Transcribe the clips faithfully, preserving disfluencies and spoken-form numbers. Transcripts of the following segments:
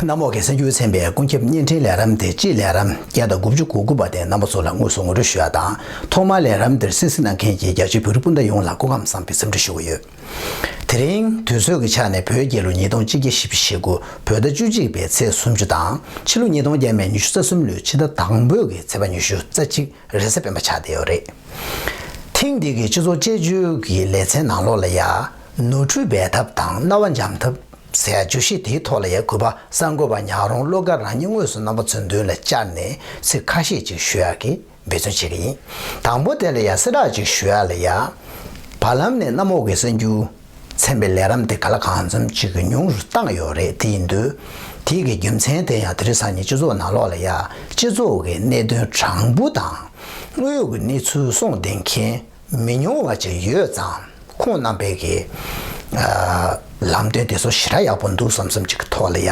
གནམ་འོག་གི་གསར་འགྱུར་ཚན་པའི་ཀུན་ཁྱབ་བརྙན་འཕྲིན་ལས་རིམ་དེ་སྤྱིའི་ལས་རིམ་བརྒྱ་དང་དགུ་བཅུ་གོ་དགུ་པ་དེ་རྣམ་པ་ཚོ་ལ་དངོས་སུ་ངོ་སྤྲོད་ཞུ་ཡ་དང་། ཐོག་མར་ལས་རིམ་དེར་གསན་གཟིགས་གནང་མཁན་གྱི་རྒྱ་ཆེའི་བོད་རིགས་སྤུན་ཟླ་ཡོངས་ལ་སྐུ་ཁམས་བཟང་པའི་འཚམས་འདྲི་ཞུ་གི་ཡོད། དེ་རིང་དུས་ཚོད་ཀྱི་ཆ་ནས་བོད་རྒྱལ་ལོ་ཉིས་སྟོང་ཆིག་བརྒྱ་བཞི་བཅུ་ཞེ་དགུ་བོད་ཟླ་བཅུ་གཅིག་པའི་ཚེས་སུམ་ཅུ་དང་ཕྱི་ལོ་ཉིས་སྟོང་བརྒྱ་མེད་ཉི་ཤུ་རྩ་གསུམ་ལོའི་ཕྱི་ཟླ་དང་པོའི་གི་ཚེས་པ་ཉི་ཤུ་རྩ་གཅིག་རེས་གཟའ་སྤེན་པ་ཆགས་བསྡད་ཡོད་རེད། ཐེངས་འདི་གི་སྤྱི་ཚོགས་དཔྱད་བརྗོད་ཀྱི་ལེ་ཚན་ནང་ལོགས་ལ་ཡ། ནོར་འཁྲུལ་སྦས་ཐབས་དང་རྣ་བ་འཇམ་ཐབས་ཟེར་ཡ་བརྗོད་གཞི་དེའི་ཐོག་ལ་ཡ་གུས་པ་གསར་འགོད་པ་ཉག་རོང་བློ་དགའ་རང་ཉིད་དངོས་སུ་རྣམ་པ་ཚོའི་མདུན་ལ་བཅར་ནས་ཚིག་ཁ་ཤས་ཅིག་ཞུ་ཡག་གི་འབད་བརྩོན་བྱེད་ཀྱི་ཡིན། དང་པོ་དེ་ལ་ཡ་གསལ་བསྒྲགས་ཅིག་ཞུ་ཡག་ལ་ཡ། བར་ལམ་ནས་གནམ་འོག་གི་གསར་འགྱུར་ཚན་པའི་ལས་རིམ་དེ་ག་ལ་གང་འཚམ་ཅིག་གི་ཉུང་རུ་བཏང་ཡོད་རེད། དེ་ཡིན་དུས་དེའི་གི་རྒྱུ་མཚན་དེ་ཡང་དེ་རིང་སང་ཉིན་སྤྱི་ཚོགས་ནང་ལོགས་ལ་ཡ་སྤྱི་ཚོགས་ཀྱི་གནད་དོན་དྲང་པོ་དང་དངོས་ཡོད་ཀྱི་གནས་ཚུལ་གསུངས་བསྡད་མཁན་མི་ཉུང་བ་ཅིག་ཡོད་ཙང་། ཁོང་རྣམ་པས་ཀྱི་ཨ་ལམ་སྟོན་དེ་ཚོ་ཞེ་དྲག་ཡག་པོ་འདུག་བསམ་བསམ་ཅིག་གི་ཐོག་ལ་ཡ་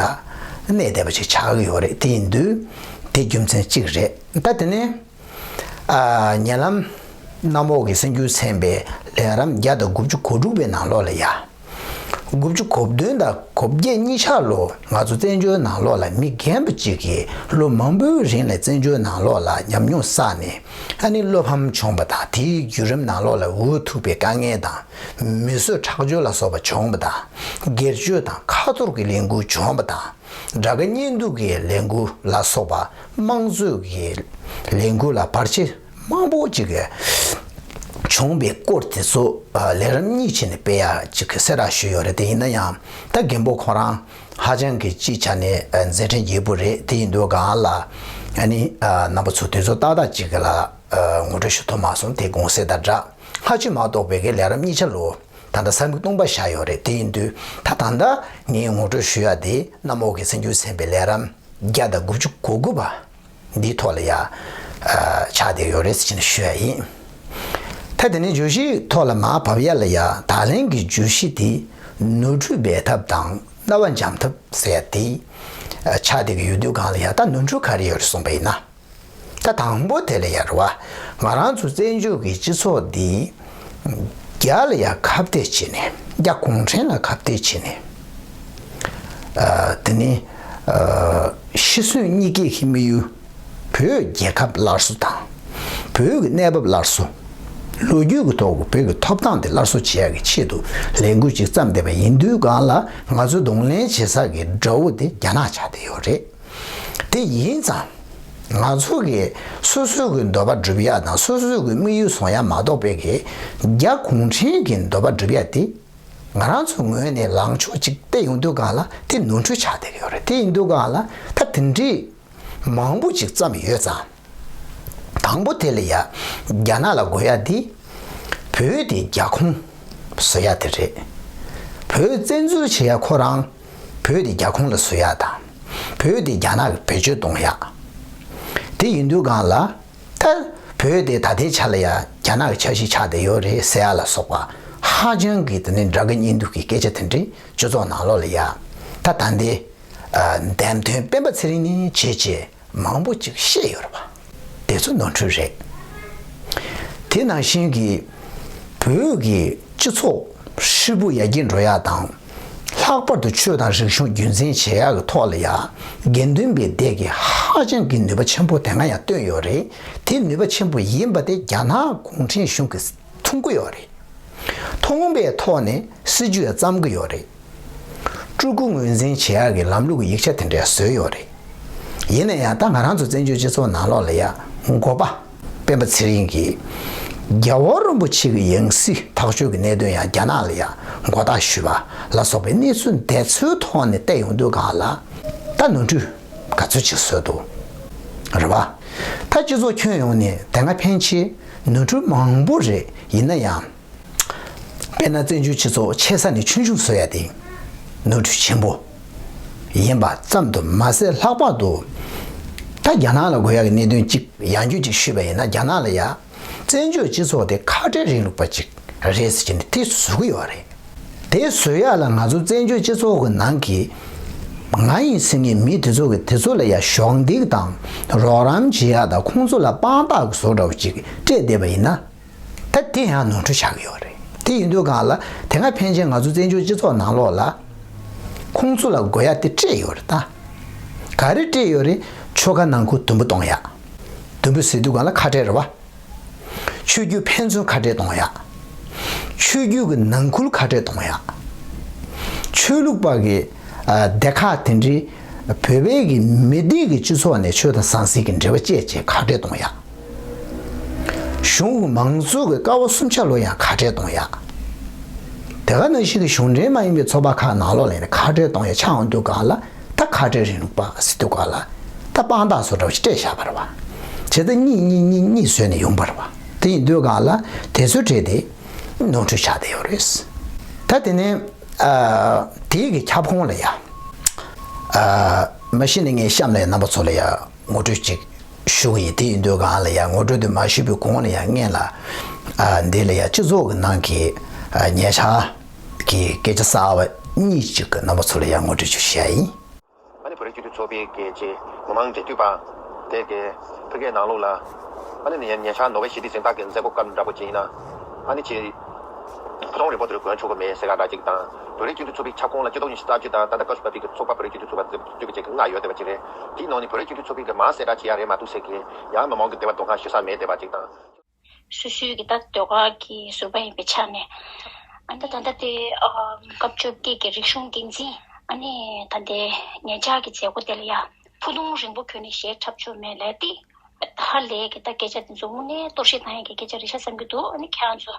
གནས་བསྡད་པ་ཅིག་ཆགས་ཀྱི་ཡོད་རེད། དེ་ཡིན་དུས་དེ་རྒྱུ་མཚན་གཅིག་རེད། ད་དེ་ནས་ཨ་ཉེ་ལམ་གནམ་འོག་གི་གསར་འགྱུར་ཚན་པའི་ལས་རིམ་བརྒྱ་དང་དགུ་བཅུ་གོ་དྲུག་པའི་ནང་ལོགས་ལ་ཡ། དགུ་བཅུ་གོ་བདུན་དང་གོ་བརྒྱད་གཉིས་ཆར་ལོ་ང་ཚོ་བཙན་བྱོལ་ནང་ལོགས་ལ་མི་རྒན་པ་གཅིག་གིས་ལོ་མང་པོའི་རིང་ལ་བཙན་བྱོལ་ནང་ལོགས་ལ་ཉམས་མྱོང་བསགས་ནས་ཨ་ནི་བློ་ཕམ་བྱུང་བ་དང་། དེའི་བརྒྱུད་རིམ་ནང་ལོགས་ལ་འུ་ཐུག་པའི་དཀའ་ངལ་དང་། མི་གསོད་ཁྲག་སྦྱོར་ལ་སོགས་པ་བྱུང་བ་དང་། སྒེར་གཅོད་དང་ཁ་ཐོར་གྱི་ལས་འགུལ་བྱུང་བ་དང་། དགྲ་དགའ་གཉེན་སྡུག་གི་ལས་འགུལ་ལ་སོགས་པ་དམངས་གཙོའི་གི་ལས་འགུལ་ལ་བར་ཆད་མང་པོ་ཅིག་བྱུང་བའི་སྐོར་དེ་ཚོ་ལས་རིམ་གཉིས་བྱས་ནས་སྤེལ་ཡག་ཅིག་གི་གསལ་བསྒྲགས་ཞུས་ཡོད་རེད། དེ་ཡིན་ན་ཡང་ད་རྒན་པོ་ཁོ་རང་ཧ་ཅང་གི་སྤྱིའི་ཆ་ནས་མཛད་འཕྲིན་རྒྱས་པོ་རེད། དེ་ཡིན་དུས་སྒང་ལ་ཨ་ནི་རྣམ་པ་ཚོ་དུས་ཚོད་ཏག་ཏག་ཅིག་ལ་ངོ་སྤྲོད་ཞུ་ཐུབ་མ་སོང་། དེ་དགོངས་སེལ་དང་སྦྲགས། སྔ་ཕྱི་མ་གཏོགས་པའི་གི་ལས་རིམ་གཉིས་ཆ་ལོ། ད་ལྟ་ས་མིག་སྟོང་པ་བཞག་ཡོད་རེད། དེ་ཡིན་དུས་ད་ད་ལྟ་ངས་ངོ་སྤྲོད་ཞུ་ཡ་དེ་གནམ་འོག་གི་གསར་འགྱུར་ཚན་པའི་ལས་རིམ་བརྒྱ་དང་དགུ་བཅུ་གོ་དགུ་པ་འདིའི་ཐོག་ལ་ཡ་ཆགས་བསྡད་ཡོད་རེད་ཟེར་ནས་ཞུ་ཡ་ཡིན། ད་དེ་ནས་བརྗོད་གཞིའི་ཐོག་ལ་མར་བབས་ཡ་ལ་ཡ། ད་ལན་གྱི་བརྗོད་གཞི་དེ་ནོར་འཁྲུལ་སྦས་ཐབས་དང་རྣ་བ་འཇམ་ཐབས་ཟེར་ཡ་དེ་ཆགས་བསྡད་ཀྱི་ཡོད་དུས་སྒང་ལ་ཡ། ད་ནོར་འཁྲུལ་ག་རེ་ཡོད་རེད་གསུངས་པ་ཡིན་ན། ད་དང་པོ་དེ་ལ་ཡ་རེད་བ། ང་རང་ཚོ་བཙན་བྱོལ་གྱི་སྤྱི་ཚོགས་འདི་རྒྱ་ལ་ཡ་ཁ་གཏད་བྱས་ནས། རྒྱ་གུང་ཁྲན་ལ་ཁ་གཏད་བྱས་ནས། ཨ་དེ་ནི་ཨ་ཤི་གསོན་གཉིས་ཀའི་དམིགས་ཡུལ། བོད་རྒྱལ་ཁབ་སླར་གསོ་དང་། བོད་ཀྱི་གནས་བབ་སླར་གསོ། ལོ་རྒྱུས་ཀྱི་ཐོག་གི་བོད་ཀྱི་ཐོབ་ཐང་དེ་སླར་གསོ་བྱེད་ཡག་གི་ཆེད་དུ་ལས་འགུལ་ཅིག་བརྩམས་བསྡད་པ་ཡིན་དུས་སྒང་ལ། ང་ཚོའི་གདོང་ལེན་བྱེད་ས་གི་དགྲ་བོ་དེ་རྒྱ་ནག་ཆགས་བསྡད་ཡོད་རེད། དེ་ཡིན་ཙང་། ང་ཚོ་གི་སོ་སོའི་གི་འདོད་པ་སྒྲུབ་ཡ་དང་སོ་སོའི་གི་དམིགས་ཡུལ་བཟུང་ཡ་མ་གཏོགས་པའི་གི་རྒྱ་གུང་ཁྲན་གྱི་འདོད་པ་སྒྲུབ་ཡ་དེ་ང་རང་ཚོའི་ངོས་ནས་ལངས་ཕྱོགས་ཅིག་བལྟས་ཡོང་དུས་སྒང་ལ་དེ་ནོར་འཁྲུལ་ཆགས་བསྡད་ཀྱི་ཡོད་རེད། དེ་ཡིན་དུས་སྒང་ལ་ད་དེ་འདྲའི་མང་པོ་ཅིག་བརྩམས་ཡོད་ཙང་། དང་པོ་དེ་ལ་ཡ་རྒྱ་ནག་ལ་དགོས་ཡ་དེ་བོད་དེ་རྒྱ་ཁོངས་བཟོ་ཡ་དེ་རེད། བོད་བཙན་འཛུལ་བྱེད་ཡ་ཁོ་རང་བོད་དེ་རྒྱ་ཁོངས་ལ་བཟོ་ཡ་དང་། བོད་དེ་རྒྱ་ནག་གི་བེད་སྤྱོད་གཏོང་ཡ། དེ་ཡིན་དུས་སྒང་ལ་ད་བོད་དེ་ད་ལྟའི་ཆ་ལ་ཡ་རྒྱ་ནག་གི་ཆ་ཤས་ཆགས་བསྡད་ཡོད་རེད་ཟེར་ཡ་ལ་སོགས་པ་ཧ་ཅང་གི་དེ་ནི་དགྲ་དགའ་གཉེན་སྡུག་གི་སྐད་ཆ་དེ་འདྲའི་སྤྱི་ཚོགས་ནང་ལོགས་ལ་ཡ་ད་ད་ལྟའི་ཨ་འདེམས་ཐོན་སྤེན་པ་ཚེ་རིང་ནས་བྱས་བྱས་མང་པོ་ཅིག་བཤད་ཡོད་རེད་པ། དེ་ཚོ་ནོར་འཁྲུལ་རེད། དེ་ནང་བཞིན་གྱི་བོད་ཀྱི་སྤྱི་ཚོགས་ཧྲིལ་པོ་ཡར་རྒྱས་འགྲོ་ཡག་དང་། ལྷག་པར་དུ་ཆོས་དང་རིག་གཞུང་རྒྱུན་འཛིན་བྱེད་ཡག་གི་ཐོག་ལ་ཡ་དགེ་འདུན་པའི་སྡེ་གིས་ཧ་ཅང་གི་ནུས་པ་ཆེན་པོ་དེ་སྔ་ཡང་བཏོན་ཡོད་རེད། དེ་ནུས་པ་ཆེན་པོ་ཡིན་པ་དེ་རྒྱ་ནག་གུང་ཁྲན་གཞུང་གིས་མཐོང་གི་ཡོད་རེད། མཐོང་པའི་ཐོག་ནས་སྲིད་ཇུས་ཡང་བརྩམ་གི་ཡོད་རེད། སྤྲུལ་སྐུ་ངོས་འཛིན་བྱེད་ཡག་གི་ལམ་ལུགས་ཀྱི་ཡིག་ཆ་དེ་འདྲ་བཟོས་ཡོད་རེད། ཡིན་ན་ཡང་ད་ང་རང་ཚོ་བཙན་བྱོལ་སྤྱི་ཚོགས་ནང་ལོགས་ལ་ཡ་འགོ་པ་སྤེན་པ་ཚེ་རིང་གིས་རྒྱལ་བ་རིན་པོ་ཆེ་གི་ཡང་སྲིད་ཐག་གཅོད་ཀྱི་གནད་དོན་ཡང་རྒྱ་ནག་ལ་ཡ་མགོ་བཏགས་ཞུས་པ་ལ་སོགས་པའི་གནས་ཚུལ་འདི་ཚོའི་ཐོག་ནས་བལྟས་ཡོང་དུས་སྒང་ལ་ད་ནོར་འཁྲུལ་ག་ཚོད་ཅིག་བཟོས་འདུག་རེད་བ། ད་སྤྱི་ཚོགས་ཁྱོན་ཡོངས་ནས་དེ་སྔ་ཕན་ཆད་ནོར་འཁྲུལ་མང་པོ་རེད། ཡིན་ན་ཡང་། དཔེར་ན་བཙན་བྱོལ་སྤྱི་ཚོགས་ཆེ་ས་ནས་ཆུང་ཆུང་བཟོ་ཡ་དེ་ནོར་འཁྲུལ་ཆེན་པོ་ཡིན་པ་ཙམ་དུ་མ་ཟད། ལྷག་པར་དུ་ད་རྒྱ་ནག་ལ་དགོས་ཡ་གི་གནད་དོན་གཅིག་ཡང་བསྐྱར་ཅིག་ཞུས་པ་ཡིན་ན། རྒྱ་ནག་ལ་ཡ་བཙན་བྱོལ་སྤྱི་ཚོགས་དེ་ཁ་བྲལ་རིང་ལུགས་པ་ཅིག་རེད་ཟེར་གྱི་ནས་དེ་བཟོ་གི་ཡོད་རེད། དེ་བཟོ་ཡ་ལ་ང་ཚོ་བཙན་བྱོལ་སྤྱི་ཚོགས་ཀྱི་ནང་གི་ང་ཡིན་ཟེར་མཁན་མི་དེ་ཚོ་གི་དེ་ཚོ་ལ་ཡ་གཞོགས་འདེགས་དང་རོགས་རམ་བྱེད་ཡ་དང་། ཁོང་ཚོ་ལ་དཔང་རྟགས་ཀྱི་བཟོ་འདྲ་བོ་ཅིག་སྤྲད་བསྡད་པ་ཡིན་ན། ད་དེ་ཡང་ནོར་འཁྲུལ་ཆགས་ཀྱི་ཡོད་རེད། དེ་ཡིན་དུས་སྒང་ལ་དེ་སྔ་ཕན་ཆད་ང་ཚོ་བཙན་བྱོལ་སྤྱི་ཚོགས་ནང་ལོགས་ལ་ཁོང་ཚོ་ལ་དགོས་ཡ་དེ་སྤྲད་ཡོད་རེད། ད་ ག་རེ་སྤྲད་ཡོད་རེད། ཆོལ་ཁ་ནང་ཁུལ་དུམ་བུ་གཏོང་ཡག་དུམ་བུ་ཟེར་དུས་སྒང་ལ་ཁ་བྲལ་རེད་བ། ཆོས་བརྒྱུད་ཕན་ཚུན་ཁ་བྲལ་གཏོང་ཡག་ཆོས་བརྒྱུད་ཀྱི་ནང་ཁུལ་ཁ་བྲལ་གཏོང་ཡག་ཆོས་ལུགས་པ་གི་ཨ་སྡེ་ཁག་དེ་འདྲའི་བོད་པའི་གི་མི་སྡེ་གི་སྤྱི་ཚོགས་ནས་ཆོས་དང་ཟང་ཟིང་གི་འབྲེལ་བ་བཅད་བྱས་ཁ་བྲལ་གཏོང་ཡག་གཞུང་གི་མང་གཙོ་གི་ཀ་བ་གསུམ་ཆ་ལོ་ཡང་ཁ་བྲལ་གཏོང་ཡག་དེ་ག་ནང་བཞིན་གྱི་གཞུང་འབྲེལ་མ་ཡིན་པའི་ཚོགས་པ་ཁག་ནང་ལོགས་ལ་ཡང་ཁ་བྲལ་གཏོང་ཡག་ཆགས་འོང་དུས་སྒང་ལ། ད་ཁ་བྲལ་རིང་ལུགས་པ་ཟེར་དུས་སྒང་ལ། ད་དཔང་རྟགས་བཟོ་འདྲ་བ་ཞིག་སྤྲད་བཞག་པ་རེད་བ། བྱས་ཙང་གཉིས་གཉིས་གཉིས་གཉིས་བཟོས་ནས་ཡོང་པ་རེད་བ། དེ་ཡིན་དུས་སྒང་ལ་དེ་ཚོའི་གྲས་དེ་ནོར་འཁྲུལ་ཆགས་བསྡད་ཡོད་རེད། ད་དེ་ནས་ཨ་དེའི་གི་ཁྱབ་ཁོངས་ལ་ཡ། ཨ་མ་གཞི་ནས་ངས་གཤམ་ལ་ཡ་རྣམ་པ་ཚོ་ལ་ཡ་ངོ་སྤྲོད་ཅིག་ཞུ་གི་ཡིན། དེ་ཡིན་དུས་སྒང་ལ་ཡ་ངོ་སྤྲོད་དེ་མ་ཞུས་པའི་གོང་ལ་ཡ་སྔོན་ལ་ཨ་འདི་ལ་ཡ་སྤྱི་ཚོགས་ཀྱི་ནང་གི་ཨ་ཉེ་ཆར་གྱི་སྐད་ཆ་གསར་བ་གཉིས་ཅིག་གི་རྣམ་པ་ཚོ་ལ་ཡ་ངོ་སྤྲོད་ཅིག་ཞུ་ཡ་ཡིན། ཨ་ནི་བོད་རིགས་སྤྱི་འཐུས་ཚོགས་པའི་གི་ཅིག་མི་མང་འབྲེལ་མཐུད་པ་དེ་གི་ཕ་གིའི་ནང་ལོགས་ལ། ཨ་ནི་ཉེ་ཉེ་ཆར་ནོ་བེལ་ཞི་བདེའི་གཟེངས་རྟགས་ཀྱི་མཛད་སྒོ་སྐབས་འདྲ་པོ་ཅིག་ཡིན་ན། ཨ་ནི་ཅིག་ཕུ་ཐུང་རིང་པོ་དེར་གོན་ཆོག་གི་མེད་ཟེར་ག་འདྲ་ཅིག་དང་། བོད་རིགས་སྤྱི་འཐུས་ཚོགས་པའི་ཁྱབ་ཁོངས་ལ་སྤྱི་ལོ་ཉི་ཤུ་རྩ་གཅིག་དང་ད་ལྟ་སྐབས་སུ་བབས་པའི་གི་ཚོགས་པ་བོད་རིགས་སྤྱི་འཐུས་ཚོགས་པ་འཛུགས་རྒྱུ་བཅས་ཀྱི་མངགས་ཡོད་བསྡད་པ་ཅིག་རེད། དེའི་ནང་ནས་བོད་རིགས་སྤྱི་འཐུས་ཚོགས་པའི་གི་མང་གསལ་བསྒྲགས་བྱེད་ཡ་རེད་མ་གཏོགས་ཟེར་གི་ཡང་མི་མང་གི་འདོད་པ་དོན་ཁ་ཞུ་ས་མེད་བསྡད་པ་ཅིག་དང་། སོ་སོའི་གི་ད་ཟློས་གར་གྱི་ཟུར་པ་ཡིན་པའི་ཆ་ནས། ཨ་ནི་ད་ད་ལྟ་དེ་ཨ་སྐབས་བཅོ་བརྒྱད་ཀྱི་རིག་གཞུང་འགན་འཛིན་ཨ་ནི་ད་ལྟའི་ཉེ་ཆར་གྱི་མཛད་སྒོ་དེ་ལ་ཡ་ཕུ་ཐུང་རིང་པོ་གྱོན་ནས་གཞས་འཁྲབ་ཆོག་མེད་ལབ་དེ། ཧ་ལས་གི་ད་སྐད་ཆ་དེ་ཚོ་དངོས་གནས་གཏོར་བཤིག་བཏང་ཡ་གི་སྐད་ཆ་རེད་ཤག་བསམ་གྱི་འདུག་ཨ་ནི་ཁྱེད་རང་ཚོ་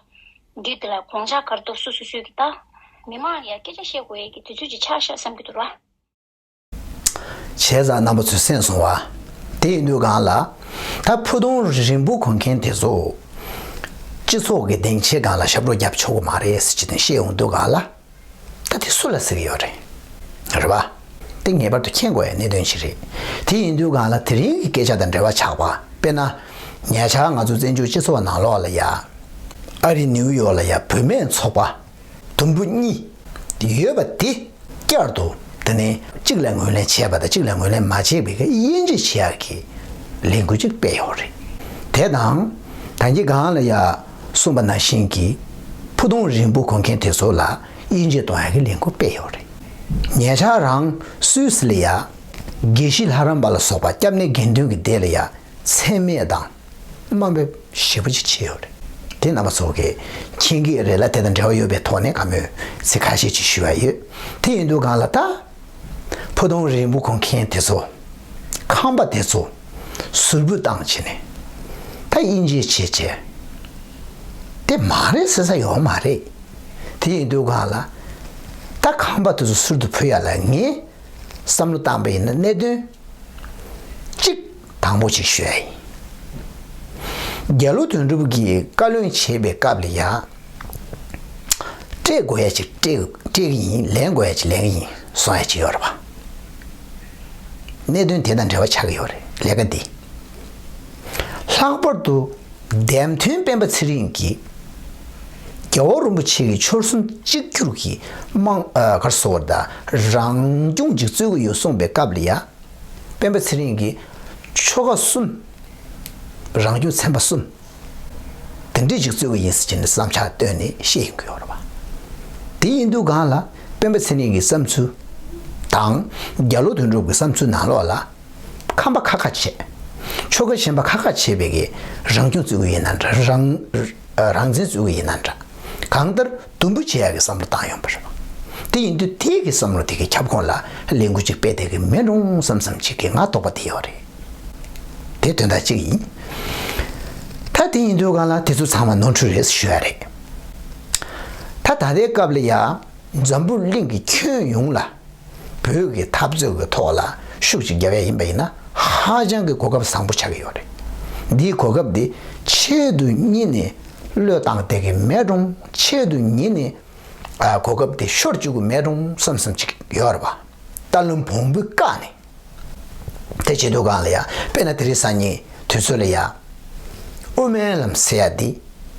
འདི་དེ་ལ་དགོངས་འཆར་ག་རེ་འདུག་སོ་སོ་སོའི་གི་ད་མི་མང་ལ་ཡ་སྐད་ཆ་བཤད་དགོས་ཡ་གི་དུས་ཚོད་ཅིག་ཆགས་ཤག་བསམ་གྱི་འདུག་ར། བྱས་ཙང་རྣམ་པ་ཚོས་གསན་སོང་བ། དེ་ཡིན་དུས་སྒང་ལ། ད་ཕུ་ཐུང་རིང་པོ་གོན་མཁན་དེ་ཚོ། སྤྱི་ཚོགས་ཀྱི་སྡིངས་ཆའི་སྒང་ལ་ཞབས་བྲོ་རྒྱབ་ཆོག་གི་མ་རེད་ཟེར་གྱི་དེ་བཤད་ཡོང་དུས་སྒང་ལ། ད་དེ་སུ་ལ་ཟེར་གྱི་ཡོད་རེད། རེད་བ། དེ་ངེས་པར་དུ་མཁྱེན་དགོས་ཡ་གནད་དོན་ཞིག་རེད། དེ་ཡིན་དུས་སྒང་ལ་དེ་རིང་གི་སྐད་ཆ་དང་འབྲེལ་བ་ཆགས་པ། དཔེར་ན། ཉེ་ཆར་ང་ཚོ་བཙན་བྱོལ་སྤྱི་ཚོགས་ནང་ལོགས་ལ་ཡ། ཨ་རི་ནིའུ་ཡོག་ལ་ཡ་བུད་མེད་ཚོགས་པ། དུམ་བུ་གཉིས་ཡོད་པ་དེ་བསྐྱར་དུ་དེ་ནས་གཅིག་ལ་ངོས་ལེན་བྱས་པ་དང་གཅིག་ལ་ངོས་ལེན་མ་བྱས་པའི་གི་དབྱེ་འབྱེད་བྱེད་ཡག་གི་ལས་འགུལ་ཅིག་སྤེལ་ཡོད་རེད། དེ་དང་ད་གིན་སྒང་ལ་ཡ་གསུངས་པ་ནང་བཞིན་གྱི་ཕུ་ཐུང་རིང་པོ་གོན་མཁན་དེ་ཚོ་ལ་དབྱེ་འབྱེད་གཏོང་ཡག་གི་ལས་འགུལ་སྤེལ་ཡོད་རེད། ཉེ་ཆར་རང་སུད་སི་ལ་ཡ་དགེ་བཤེས་ལྷ་རམས་པ་ལ་སོགས་པ་སྐྱབས་གནས་དགེ་འདུན་གྱི་སྡེ་ལ་ཡ་མཚན་སྨད་དང་། དམའ་འབེབས་ཞེ་པོ་ཅིག་བྱས་ཡོད་རེད། དེ་རྣམ་པ་ཚོ་གིས་མཁྱེན་གྱི་རེད་ལ། དེ་དང་འབྲེལ་བ་ཡོད་པའི་ཐོག་ནས་བཀའ་མོལ་ཚིག་ཁ་ཤས་ཅིག་ཞུ་ཡ་ཡོད། དེ་ཡིན་དུས་སྒང་ལ་ད་ཕུ་ཐུང་རིང་པོ་གོན་མཁན་དེ་ཚོ་ཁང་པ་དེ་ཚོ་ཟུར་ཕུད་བཏང་བྱས་ནས་ད་དབྱེ་འབྱེད་བྱས་བྱས་དེ་མ་རེད་ཟེར་ས་ཡོད་མ་རེད། དེ་ཡིན་དུས་སྒང་ལ་ད་ཁང་པ་དེ་ཚོ་ཟུར་དུ་ཕུད་ཡ་ལ་ངས་བསམ་བློ་བཏང་པ་ཡིན་ན་གནད་དོན་གཅིག་དང་པོ་ཅིག་ཞུ་ཡ་ཡིན། རྒྱ་ལོ་དོན་གྲུབ་ཀྱིས་བཀའ་བློན་བྱེད་པའི་སྐབས་ལ་ཡ། སྤྲད་དགོས་ཡ་ཅིག་སྤྲད་སྤྲད་ཀྱི་ཡིན། ལེན་དགོས་ཡ་ཅིག་ལེན་གྱི་ཡིན་གསུང་ཡ་ཅིག་ཡོད་རེད་པ། གནད་དོན་དེ་དང་འབྲེལ་བ་ཆགས་ཀྱི་ཡོད་རེད། ལས་ཀ་འདི། ལྷག་པར་དུ་འདེམས་ཐོན་སྤེན་པ་ཚེ་རིང་གིས་རྒྱལ་བ་རིན་པོ་ཆེ་གི་ཆོལ་གསུམ་གཅིག་གྱུར་གྱི་དམངས་ཨ་ག་རེ་ཟེར་དགོས་རེད། ད་རང་སྐྱོང་ཅིག་རྩོད་ཀྱི་ཡོད་གསུངས་པའི་སྐབས་ལ་ཡ། སྤེན་པ་ཚེ་རིང་གིས་ཆོལ་ཁ་གསུམ། རང་སྐྱོང་ཚན་པ་གསུམ། དེ་འདྲས་ཅིག་རྩོད་ཀྱི་ཡིན་ཟེར་གྱི་ནས་བསམ་འཆར་བཏོན་ནས་བཤད་ཡོང་གི་ཡོད་རེད་པ། དེ་ཡིན་དུས་སྒང་ལ་སྤེན་པ་ཚེ་རིང་གི་བསམ་ཚུལ་དང་རྒྱ་ལོ་དོན་གྲུབ་ཀྱི་བསམ་ཚུལ་ནང་ལོགས་ལ། ཁམས་པ་ཁ་ཁ་བྱས། ཆོལ་ཁ་གཞན་པ་ཁ་ཁ་བྱས་པའི་གི་རང་སྐྱོང་རྩོད་ཀྱི་ཡིན་ན་འདྲ། རང་རང་བཙན་རྩོད་ཀྱི་ཡིན་ན་འདྲ། གང་ལྟར་དུམ་བུ་བྱེད་ཡག་གི་བསམ་བློ་བཏང་ཡོང་པ་རེད། དེ་ཡིན་དུས་དེ་གི་བསམ་བློ་དེ་གི་ཁྱབ་ཁོངས་ལ་ལས་འགུལ་ཅིག་སྤེལ་བསྡད་ཀྱི་མེད་འགྲོ་བསམ་བསམ་ཅིག་གི་ང་དོགས་པ་དེ་ཡོད་རེད། དེ་དོན་དག་གཅིག་ཡིན། ད་དེ་ཡིན་དུས་སྒང་ལ་དེ་ཚོ་ཚང་མ་ནོར་འཁྲུལ་རེད་ཞུ་ཡ་རེད། ད་ད་ལྟའི་སྐབས་ལ་ཡ་འཛམ་བུ་གླིང་གི་ཁྱོན་ཡོངས་ལ། བོད་ཀྱི་འཐབ་རྩོད་ཀྱི་ཐོག་ལ་ཤུགས་ཅིག་རྒྱབ་ཡ་ཡིན་པ་ཡིན་ན་ཧ་ཅང་གི་གོ་སྐབས་བཟང་པོ་ཆགས་ཀྱི་ཡོད་རེད། འདིའི་གོ་སྐབས་འདི་ཆེད་དུ་གཉེར་ནས་བློས་བཏང་བསྡད་ཀྱི་མེད་རུང་། ཆེད་དུ་གཉེར་ནས་ཨ་གོ་སྐབས་འདི་ཤོར་བཅུག་གི་མེད་རུང་བསམ་བསམ་ཅིག་ཡོད་རེད་པ། ལྟ་ལུང་བོང་བུས་བཀག་ནས། དེ་བྱེད་དུས་སྒང་ལ་ཡ། དཔེར་ན་དེ་རིང་སང་ཉིན་དུས་ཚོད་ལ་ཡ། དབུ་མའི་ལམ་ཟེར་ཡ་འདི་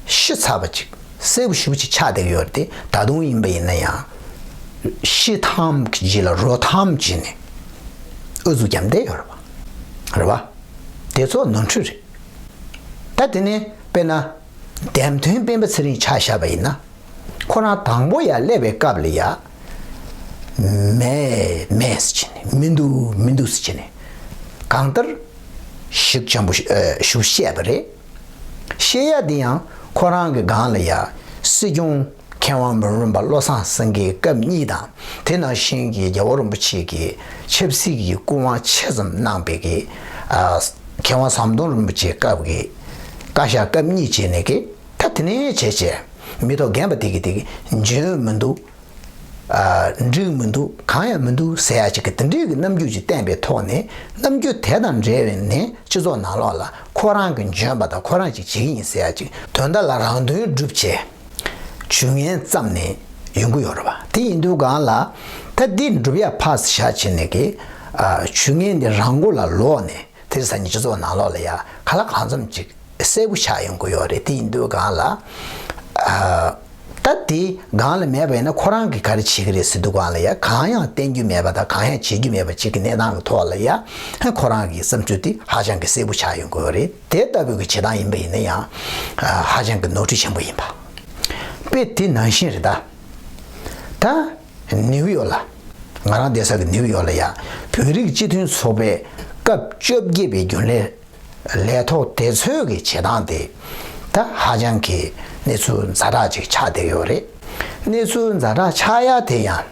ཤི་ཚར་བ་ཅིག་གསལ་པོ་ཞེ་པོ་ཅིག་ཆགས་བསྡད་ཀྱི་ཡོད་རེད་དེ། ད་དུང་ཡིན་པ་ཡིན་ན་ཡང་། ཤི་ཐམ་གྱི་རྗེས་ལ་རོ་ཐམ་བྱས་ནས་ཨུ་ཚུགས་རྒྱབ་བསྡད་ཡོད་རེད་པ། རེད་པ། དེ་ཚོ་ནོར་འཁྲུལ་རེད། ད་དེ་ནས་དཔེར་ན། འདེམས་ཐོན་སྤེན་པ་ཚེ་རིང་ཆ་བཞག་པ་ཡིན་ན། ཁོ་རང་དང་པོ་ཡར་སླེབས་པའི་སྐབས་ལ་ཡ། མེད་མེད་ཟེར་བྱས་ནས། མི་འདུག་མི་འདུག་ཟེར་བྱས་ནས། གང་ལྟར་ཞིག་ཆེན་པོ་ཞིག་ཨ་ཞིག་བཤད་པ་རེད། བཤད་ཡ་དེ་ཡང་ཁོ་རང་གི་སྒང་ལ་ཡ་སྲིད་སྐྱོང་མཁས་དབང་མི་རུ་རིམ་པ་བློ་བཟང་སེང་གེའི་སྐབས་གཉིས་དང་། དེ་ནང་བཞིན་གྱི་རྒྱལ་བ་རིན་པོ་ཆེ་གིས་ཆབ་སྲིད་ཀྱི་སྐུ་དབང་ཆེ་ཙམ་གནང་པའི་གི་ཨ་མཁས་དབང་ཟམ་གདོང་རིན་པོ་ཆེའི་སྐབས་ཀྱི་བཀའ་ཤག་སྐབས་གཉིས་བྱས་ནས་གི། ད་དེ་ནས་བྱས་བྱས་མི་ཐོག་རྒན་པ་དེ་གི་དེ་གི་འཇོན་མི་འདུག་ཨ་འགྲིག་མི་འདུག་གང་ཡང་མི་འདུག་ཟེར་ཡ་ཅིག་གི་དེ་འདྲའི་གི་རྣམ་འགྱུར་ཅིག་བསྟན་པའི་ཐོག་ནས། རྣམ་འགྱུར་དེ་དང་འབྲེལ་བའི་ནས་སྤྱི་ཚོགས་ནང་ལོགས་ལ་ཁོ་རང་གི་འཇོན་པ་དང་ཁོ་རང་ཅིག་བྱེད་ཀྱི་ཡིན་ཟེར་ཡ་ཅིག་དོན་དག་ལ་རང་དོན་སྒྲུབ་བྱས་ཇུས་ངན་བརྩམས་ནས་ཡོང་གི་ཡོད་རེད་བ། དེ་ཡིན་དུས་སྒང་ལ་ད་འདི་སྒྲུབ་ཡ་ཕར་བཞག་བྱས་ནས་གི་ཨ་ཇུས་ངན་འདི་རང་མགོ་ལ་ལོག་ནས། དེ་རིང་སང་ཉིན་སྤྱི་ཚོགས་ནང་ལོགས་ལ་ཡ་ག་ལ་གང་འཚམ་ཅིག་གསལ་པོ་ཆགས་ཡོང་གི་ཡོད་རེད། དེ་ཡིན་དུས་སྒང་ལ་ཨ་ད་དེ་སྒང་ལ་མེད་པ་ཡིན་ན་ཁོ་རང་གིས་ག་རེ་བྱེད་ཀྱི་རེད་ཟེར་དུས་སྒང་ལ་ཡ་གང་ཡང་བསྟན་རྒྱུ་མེད་པ་དང་གང་ཡང་བྱེད་རྒྱུ་མེད་པ་ཅིག་གི་གནས་སྟངས་ཀྱི་ཐོག་ལ་ཡ་ཁོ་རང་གི་བསམ་ཚུལ་དེ་ཧ་ཅང་གི་གསལ་པོ་ཆགས་ཡོང་གི་ཡོད་རེད། དེ་ལྟ་བུའི་གི་བྱེད་སྟངས་ཡིན་པ་ཡིན་ན་ཡང་ཨ་ཧ་ཅང་གི་ནོར་འཁྲུལ་ཆེན་པོ་ཡིན་པ། དཔེ་དེ་ནང་བཞིན་རེད་ད། ད། ནིའུ་ཡོག་ལ། ང་རང་བསྡད་ས་གི་ནིའུ་ཡོག་ལ་ཡ། བོད་རིགས་སྤྱི་མཐུན་ཚོགས་པའི་སྐབས་བཅོ་བརྒྱད་པའི་རྒྱུན་ལས་ལས་ཐོག་དེ་ཚོའི་གི་བྱེད་སྟངས་དེ། ད་ཧ་ཅང་གི་གནས་ཚུལ་ཛ་དྲག་ཅིག་ཆགས་བསྡད་ཡོད་རེད། གནས་ཚུལ་ཛ་དྲག་ཆགས་ཡ་དེ་ཡང་།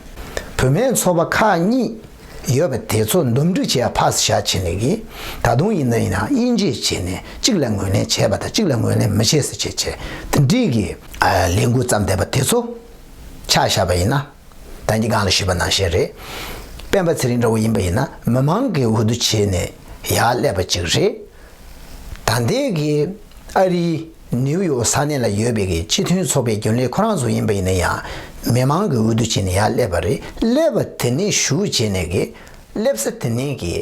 བུད་མེད་ཚོགས་པ་ཁག་གཉིས་ཡོད་པ་དེ་ཚོ་འདུམ་འགྲིག་བྱེད་ཡ་ཕར་བཞག་བྱས་ནས་གི། ད་དུང་ཡིན་ན་ཡིན་ན་དབྱེ་འབྱེད་བྱས་ནས་གཅིག་ལ་ངོས་ལེན་བྱས་པ་དང་གཅིག་ལ་ངོས་ལེན་མི་བྱེད་ཟེར་བྱས་བྱས་དེ་འདྲའི་གི་ལས་འགུལ་བརྩམས་བསྡད་པ་དེ་ཚོ་ཆ་བཞག་པ་ཡིན་ན། ད་གིན་སྒང་ལ་ཞུས་པ་ནང་བཞིན་རེད། སྤེན་པ་ཚེ་རིང་འདྲ་བོ་ཡིན་པ་ཡིན་ན་མི་མང་གི་འོས་བསྡུ་བྱས་ནས་ཡར་སླེབས་པ་ཅིག་རེད། ད་ལྟའི་གི་ཨ་རིའི་ནིའུ་ཡོག་ས་གནས་ལ་ཡོད་པའི་གི་སྤྱི་མཐུན་ཚོགས་པའི་རྒྱུན་ལས་ཁོ་རང་ཚོ་ཡིན་པ་ཡིན་ན་ཡང་མི་མང་གི་འོས་བསྡུ་བྱས་ནས་ཡར་སླེབས་པ་རེད། སླེབས་པ་དེ་ནས་ཞུགས་བྱས་ནས་གི་སླེབས་ས་དེ་ནས་གི་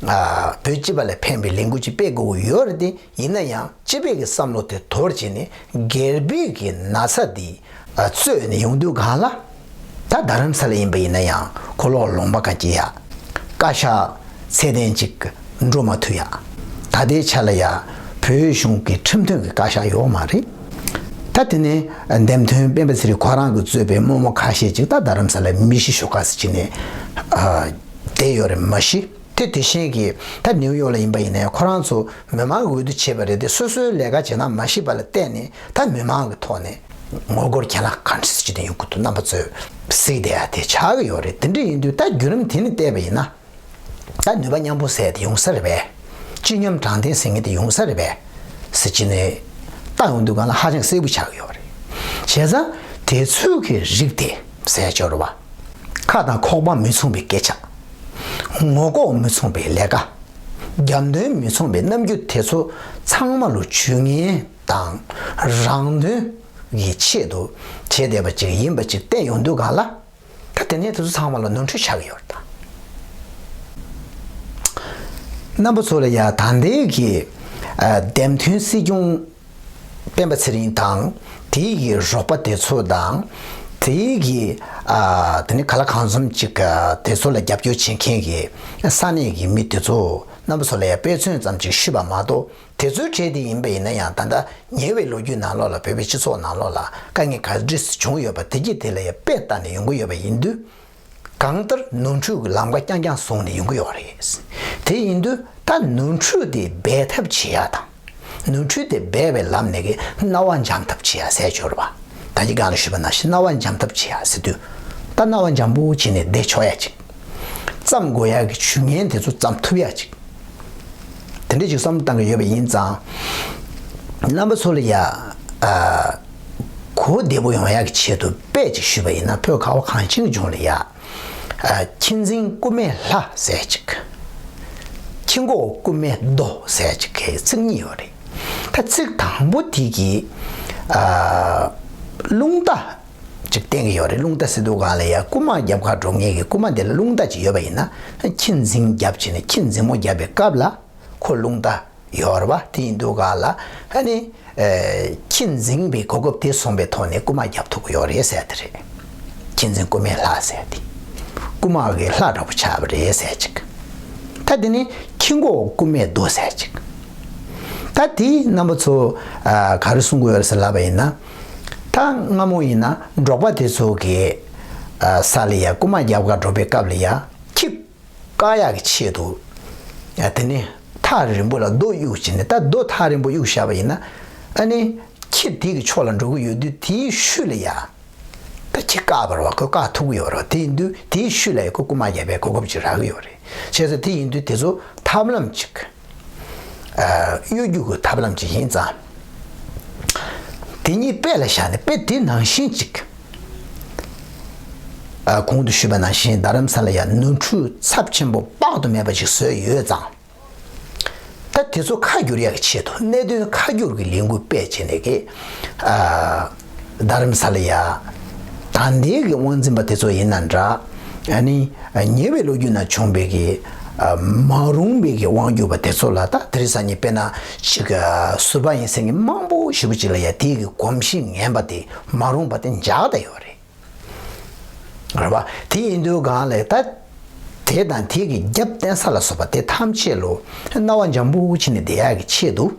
ཨ་བོད་སྤྱི་པ་ལ་ཕན་པའི་ལས་འགུལ་ཅིག་སྤེལ་དགོས་ཀྱི་ཡོད་རེད་དེ། ཡིན་ན་ཡང་སྤྱི་པའི་གི་བསམ་བློ་དེ་དོར་བྱས་ནས་སྒེར་པའི་གི་ན་ཚ་འདི་ཨ་རྩོད་ནས་ཡོང་དུས་སྒང་ལ། ད་རྡ་རམ་ས་ལ་ཡིན་པ་ཡིན་ན་ཡང་གོ་ལོག་ལུང་པ་ག་སྐྱེ་ཡ། བཀའ་ཤག་ཚད་ལྡན་ཅིག་འགྲོ་མ་ཐུབ་ཡ། ད་ལྟའི་ཆ་ལ་ཡ་བོད་གཞུང་གི་ཁྲིམས་མཐུན་གྱི་བཀའ་ཤག་ཡོད་མ་རེད། ད་དེ་ནས་འདེམས་ཐོན་སྤེན་པ་ཚེ་རིང་ཁོ་རང་གིས་གཙོས་པའི་རྨོ་མོ་ཁ་ཤས་ཅིག་ད་རྡ་རམ་ས་ལ་མི་ཤི་ཤོག་ཁ་ཟེར་གྱི་ནས་ཨ་བསྡད་ཡོད་རེད། མ་གཞི་དེ་དེ་བཞིན་གྱི་ད་ནིའུ་ཡོག་ལ་ཡིན་པ་ཡིན་ན་ཡང་ཁོ་རང་ཚོ་མི་མང་གི་འོས་བསྡུ་བྱས་པ་རེད་དེ། སོ་སོའི་ལས་ཀ་བྱེད་སྟངས་མ་ཤེས་པ་ལ་བརྟེན་ནས་ད་མི་མང་གི་ཐོག་ནས་ངོ་རྒོལ་གྱེན་ལངས་གང་འདྲ་ཅིག་དེ་ཡོང་གི་འདུག་རྣམ་པ་ཚོས་གཟིགས་བསྡད་ཡ་དེ་ཆགས་ཀྱི་ཡོད་རེད། དེ་འདྲ་ཡིན་དུས་ད་བརྒྱུད་རིམ་དེ་ནས་བལྟས་པ་ཡིན་ན། ད་ནུས་པ་མཉམ་སྤུངས་ཟེར་དེ་ཡོང་ས་རེད་པས། སྤྱི་སྙོམས་དྲང་བདེན་ཟེར་མཁན་དེ་ཡོང་ས་རེད་པས། ཟེར་གྱི་ནས་ལྟ་ཡོང་དུས་སྒང་ལ་ཧ་ཅང་གསལ་པོ་ཆགས་ཀྱི་ཡོད་རེད། བྱས་ཙང་དེ་ཚོའི་གི་རིགས་དེ་ཟེར་ཆོག་རེད་པ། ཁ་དང་ཁོག་པ་མི་མཚུངས་པའི་སྐད་ཆ། ངོ་ལྐོག་མི་མཚུངས་པའི་ལས་ཀ། རྒྱབ་མདུན་མི་མཚུངས་པའི་རྣམ་འགྱུར་དེ་ཚོ་ཚང་མ་ལོ་ཇུས་ངན་དང་རང་དོན་གྱི་ཆེད་དུ་བྱས་བསྡད་པ་ཅིག་ཡིན་པ་ཅིག་བསྟན་ཡོང་དུས་སྒང་ལ། ད་དེ་ནས་དེ་ཚོ་ཚང་མ་ལ་ནོར་འཁྲུལ་ཆགས་ཀྱི་ཡོད་རེད་ད། རྣམ་པ་ཚོ་ལ་ཡ་ད་ལྟའི་གི་ཨ་འདེམས་ཐོན་སྲིད་སྐྱོང་སྤེན་པ་ཚེ་རིང་དང་དེའི་གི་རོགས་པ་དེ་ཚོ་དང་། དེའི་གི་ཨ་དེ་ནི་ག་ལ་གང་འཚམ་ཅིག་ཨ་དེ་ཚོ་ལ་རྒྱབ་སྐྱོར་བྱེད་མཁན་གི་ས་གནས་གི་མི་དེ་ཚོ་རྣམ་པ་ཚོ་ལ་ཡ་དཔེ་མཚོན་ཙམ་ཅིག་ཞུས་པ་མ་གཏོགས། དེ་ཚོའི་གྲས་དེ་ཡིན་པ་ཡིན་ན་ཡང་ད་ལྟ་ཉེ་བའི་ལོ་རྒྱུས་ནང་ལོགས་ལ་བོད་པའི་སྤྱི་ཚོགས་ནང་ལོགས་ལ་དཀའ་ངལ་ག་འདྲས་བྱུང་ཡོད་པ་དེ་གྱིས་དེ་ལ་ཡ་དཔེ་ལྟ་ནས་ཡོང་གི་ཡོད་པ་ཡིན་དུས། གང་ལྟར་ནོར་འཁྲུལ་གྱི་ལམ་ཁ་རྐྱང་རྐྱང་བཟུང་ནས་ཡོང་གི་ཡོད་རེད། དེ་ཡིན་དུས་ད་ནོར་འཁྲུལ་དེ་སྦས་ཐབས་བྱེད་ཡ་དང་། ནོར་འཁྲུལ་དེ་སྦས་པའི་ལམ་ནས་ཀྱི་སྣང་བ་འཇམ་ཐབས་བྱེད་ཡ་ཟེར་ཆོག་རེད་པ། ད་གིན་སྒང་ལ་ཞུས་པ་ནང་བཞིན་སྣང་བ་འཇམ་ཐབས་བྱེད་ཡ་ཟེར་དུས། ད་སྣང་བ་འཇམ་པོ་བྱས་ནས་བསྡད་ཆོག་ཡ་ཅིག་བརྩམ་དགོས་ཡ་གི་ཇུས་ངན་དེ་ཚོ་བརྩམ་ཐུབ་ཡ་ཅིག་དེ་འདྲ་ཅིག་བསམ་བློ་བཏང་གི་ཡོད་པ་ཡིན་ཙང་། རྣམ་པ་ཚོ་ལ་ཡ། ཨ་གོ་བདེ་པོ་ཡོང་ཡ་གི་ཆེད་དུ་དཔེ་ཅིག་ཞུས་པ་ཡིན་ན། བོད་ཁ་བ་གངས་ཅན་གྱི་ལྗོངས་ལ་ཡ། ཨ་ཁྱི་འཛིན་རྐུན་མའི་ལྷ་ཟེར་ཅིག་ཁྱི་མགོ་རྐུན་མའི་རྡོ་ཟེར་ཅིག་གི་ཚིག་གཉིས་ཡོད་རེད། ད་ཚིག་དང་པོ་དེ་གི་ཨ་རླུང་རྟ་ཅིག་བསྟན་གི་ཡོད་རེད། རླུང་རྟ་ཟེར་དུས་སྒང་ལ་ཡ་རྐུན་མ་རྒྱབ་ཁ་འགྲོ་མཁན་གི་རྐུན་མ་དེ་ལ་རླུང་རྟ་ཅིག་ཡོད་པ་ཡིན་ན། ཁྱི་འཛིན་རྒྱབ་བྱས་ནས་ཁྱི་འཛིན་མོ་རྒྱབ་པའི་སྐབས་ལ་ཁོ་རླུང་རྟ་ཡོད་རེད་པ། དེ་ཡིན་དུས་སྒང་ལ་ཨ་ནི་ཨེ་ཁྱི་འཛིན་པའི་གོ་སྐབས་དེ་བཟུང་པའི་ཐོག་ནས་རྐུན་མ་རྒྱབ་ཐུབ་ཀྱི་ཡོད་རེད་ཟེར་དེ་རེད། ཁྱི་འཛིན་རྐུན་མའི་ལྷ་ཟེར་དེ། རྐུན་མ་གི་ལྷ་འདྲ་པོ་ཆགས་པ་རེད་ཟེར་ཅིག་ད་དེ་ནི་ཁྱི་མགོ་རྐུན་མའི་རྡོ་ཟེར་ཅིག་ད་དེ་རྣམ་པ་ཚོ་ཨ་ག་རེ་གསུང་གི་ཡོད་རེད་ཟེར་ལབ་པ་ཡིན་ན། ད་སྔ་མོ་ཡིན་ན་འབྲོག་པ་དེ་ཚོ་གི་ ས་ལ་ཡ་རྐུ་མ་རྒྱབ་ག་འགྲོ་བའི་སྐབས་ལ་ཡ་ཁྱི་བཀག་ཡག་གི་ཆེད་དུ། ཨ་དེ་ནི་ཐག་རིང་པོ་ལ་རྡོ་གཡུག་བྱས་ནས། ད་རྡོ་ཐག་རིང་པོ་གཡུག་བཞག་པ་ཡིན་ན། ཨ་ནི་ཁྱི་དེ་གི་ཕྱོགས་ལ་འགྲོ་གི་ཡོད་དུས། དེའི་ཤུལ་ལ་ཡ་ད་ཁྱི་བཀག་པ་རེད་བ། ཁོས་བཀག་ཐུབ་ཀྱི་ཡོད་རེད་བ། དེ་ཡིན་དུས་དེའི་ཤུལ་ལ་ཡ་ཁོས་རྐུ་མ་རྒྱབ་པའི་གོ་སྐབས་ཅིག་རག་གི་ཡོད་རེད། བྱས་ཙང་དེ་ཡིན་དུས་དེ་ཚོ་ཐབས་ལམ་ཅིག་ཨ་གཡོ་སྒྱུ་གི་ཐབས་ལམ་ཅིག་ཡིན་ཙང་། དེ་གཉིས་དཔེ་ལ་བཞག་ནས། དཔེ་དེ་ནང་བཞིན་ཅིག་ཨ་གོང་དུ་ཞུས་པ་ནང་བཞིན་རྡ་རམ་ས་ལ་ཡ་ནོར་འཁྲུལ་ཚབས་ཆེན་པོ་དཔག་ཏུ་མེད་པ་ཅིག་བཟོས་ཡོད་ཙང་། ད་དེ་ཚོ་ཁ་བསྒྱུར་ཡག་གི་ཆེད་དུ། གནད་དོན་ཁ་བསྒྱུར་གྱི་ལས་འགུལ་སྤེལ་བྱས་ནས་ཀྱི། ཨ་རྡ་རམ་ས་ལ་ཡ་ད་ལྟའི་གི་དབང་འཛིན་པ་དེ་ཚོ་ཡིན་ན་འདྲ། ཨ་ནི་ཉེ་བའི་ལོ་རྒྱུས་ནང་བྱུང་བའི་གི་ཨ་མ་རུངས་པའི་གི་དབང་བསྒྱུར་བ་དེ་ཚོ་ལ། ད་དེ་རིང་སང་ཉིན་དཔེར་ན་ཅིག་ཨ་ཟུར་པ་ཡིན་ཟེར་མཁན་མང་པོ་ཞེ་པོ་ཅིག་ལ་ཡ་དེའི་གི་གོམས་གཤིས་ངན་པ་དེ། མ་རུངས་པ་དེ་འཇགས་བསྡད་ཡོད་རེད། རེད་པ། དེ་ཡིན་དུས་སྒང་ལ་ད་དེ་དང་དེ་གི་རྒྱབ་རྟེན་ས་ལ་སོགས་པ་དེ་ཐམས་ཅད་ལོ་རྣ་བ་འཇམ་པོ་བྱས་ནས་བསྡད་ཡག་གི་ཆེད་དུ།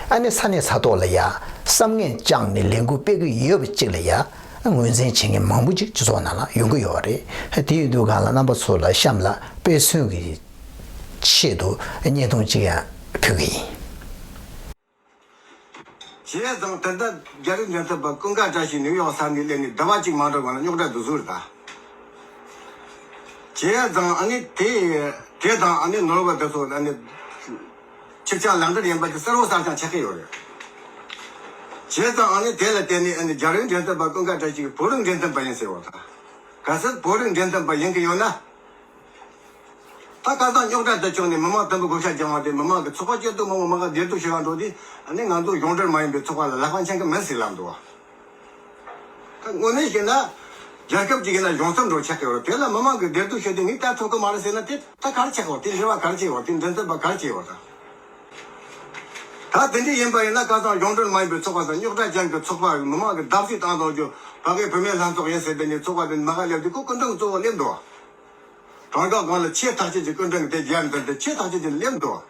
ཨ་ནི་ས་གནས་ས་ཐོག་ལ་ཡ་བསམ་ངན་བཅངས་ནས་ལས་འགུལ་སྤེལ་གི་ཡོད་པ་ཅིག་ལ་ཡ་ངོས་འཛིན་བྱེད་མཁན་མང་པོ་ཅིག་སྤྱི་ཚོགས་ནང་ལ་ཡོང་གི་ཡོད་རེད། དེ་ཡིན་དུས་སྒང་ལ་རྣམ་པ་ཚོ་ལ་གཤམ་ལ་དཔེ་མཚོན་གྱི་ཆེད་དུ་བརྙན་ཐུང་ཅིག་ཡང་ཕུལ་གི་ཡིན། བྱས་ཙང་ད་ལྟ་རྒྱ་རིགས་འགྲེམས་སྟོན་པ་ཀུན་དགའ་བཀྲ་ཤིས་ནིའུ་ཡོག་ས་གནས་སླེབས་ནས་ཟླ་བ་གཅིག་མ་འགྲོ་བ་ལ་རྙོག་དྲ་འདི་བཟོས་རེད་ད། བྱས་ཙང་ཨ་ནི་དེ་དེ་དང་ཨ་ནི་ནོར་བ་དེ་ཚོ་ཨ་ནི་ཁྱི་སྤྱང་ལག་འབྲེལ་ཡིན་པ་དེ་གསལ་བོ་གསལ་རྐྱང་ཆགས་ཀྱི་ཡོད་རེད། བྱས་ཙང་ཨ་ནི་དེ་ལ་བརྟེན་ནས་ཨ་ནི་རྒྱ་རིགས་འགྲེམས་སྟོན་པ་ཀུན་དགའ་བཀྲ་ཤིས་ཀྱིས་བོད་རིགས་འགྲེམས་སྟོན་པ་ཡིན་ཟེར་བ་དང་། གལ་སྲིད་བོད་རིགས་འགྲེམས་སྟོན་པ་ཡིན་གྱི་ཡོད་ན། ད་ཁ་སང་རྙོག་དྲ་དུ་བྱུང་ནས་མི་མང་དུམ་བུ་བགོ་བཤའ་བརྒྱབ་པ་དེ། མི་མང་གི་ཚོགས་པ་སྐྱོ་སྡུག་མང་པོ་མ་ག་བདེ་སྡུག་ཤོད་ག་འགྲོ་དུས། ཨ་ནི་ང་ཚོ་གཞུང་འབྲེལ་མ་ཡིན་པའི་ཚོགས་པ་ལ་ལག་པ་འཆང་གི་མིན་ཟེར་ལབ་འདུག་བ། ད་དངོས་གནས་བཤད་ན། རྒྱལ་ཁབ་ཅིག་ཡིན་ན་གཞུང་ཚབ་འགྲོ་ཆགས་ཀྱི་ཡོད་རེད། དེ་ལ་མི་མང་གི་བདེ་སྡུག་ཤོད་དུས་ངས་ལྟ་ཐུབ་ཀྱི་མ་རེད་ཟེར་ན། དེ་ད་ག་རེ་ཆགས་ཀྱི་ཡོད། དེ་འབྲེལ་བ་ག་རེ་བྱས་ཡོད། དེ་འགྲེམས་སྟོན་པ་ག་རེ་བྱས་ཡོད་ད། ད་དེ་འདྲ་ཡིན་པ་ཡིན་ན། ཁ་སང་གཞུང་འབྲེལ་མ་ཡིན་པའི་ཚོགས་པ་དང་རྙོག་དྲ་ཅན་གྱི་ཚོགས་པ་མི་མང་གི་བརྡབ་གསིག་བཏང་དང་རྒྱུ། ཕ་གིའི་བུད་མེད་ལྷན་ཚོགས་ཡིན་ཟེར། དེ་ནས་ཚོགས་པ་དེ་མ་ག་སླེབས་དུས་ཁོ་སྐུ་མགྲོན་གཙོ་བོ་སླེབས་འདུག་བ། དྲང་ག་སྒང་ལ་ཆེས་ཐག་ཆོད་ཀྱི་སྐུ་མགྲོན་གྱི་དེ་རྒྱལ་འདི་འདི་ཆེས་ཐག་ཆོད་ཀྱི་སླེབས་འདུག་བ།